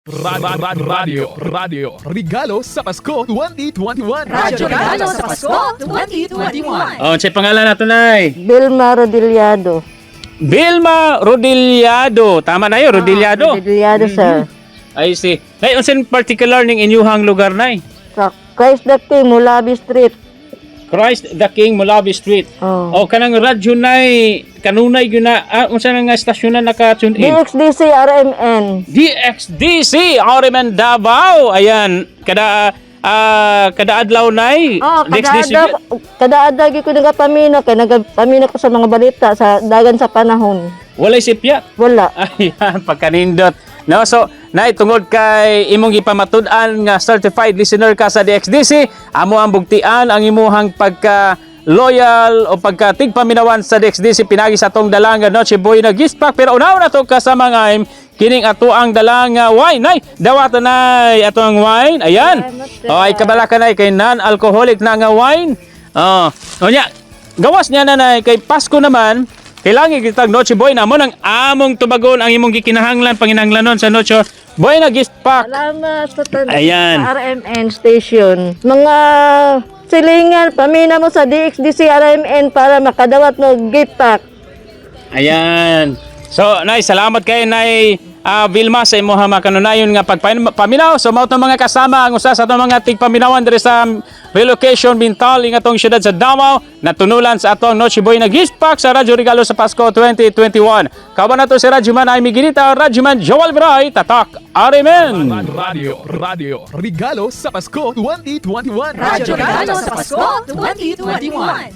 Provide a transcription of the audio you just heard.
Radio, Radio, Radio, Regalo sa Pasko 2021. Radyo Regalo sa Pasko 2021. Oh, unsay pangalan nato, Nay? Vilma Rodillado. Vilma Rodillado. Tama na yun, Rodillado. Rodillado, sir. I see. Nay, unsa in particular ning inyuhang lugar, Nay? Sa Christ the King, Mulabi Street. Christ the King, Mulabi Street. Oh. O kanang radyo, nay, kanunay gyud na unsa na nga istasyon na naka-tune in? DXDC RMN. DXDC RMN Davao. Ayan, kada adlaw, nay. Oh, kada DXDC. adlaw, kada adlaw gyud ko nagapamino kay nagapamino ko sa mga balita sa dagan sa panahon. Walay sipya. Wala. Ayan, pagkanindot. No, so, nay, tungod kay imong gipamatud-an nga certified listener ka sa DXDC, amo ang bugtian ang imuhang pagka loyal o pagka tigpaminawan sa DXDC pinagi sa atong dalang nga Noche Buena gift pack. Pero unaw na to kasama nga kining ato ang dalang nga wine. Nay, dawata nay ato ang wine. Ayan. Salamat, O ay kabala ka, nay, kay non-alcoholic na nga wine. Oh, unya gawas niya na, nay, kay Pasko naman kailangan kitag Noche Buena mo nang among tubagon ang imong gikinahanglan panginahanglanon sa Noche Buena gift pack. Salamat sa Ayan. sa RMN station. Mga silingan, pamina mo sa DXDC RMN para makadawat ng gift pack. Ayan. So, Nay, salamat kay Nay Vilma sa imuha makanunayon nga pagpaminaw. So, mao tong mga kasama ang usa sa atong mga tigpaminawan diri sa relocation Bintal ing atong syudad sa Davao natunulan sa atong Noche Buena gift pack sa Radyo Regalo sa Pasko 2021. Kawan nato si Radyoman Amy Ginita, Radyoman Joel Bray, Tatak RMN. Radio, Radio, Regalo sa Pasko 2021. Radyo Regalo sa Pasko 2021.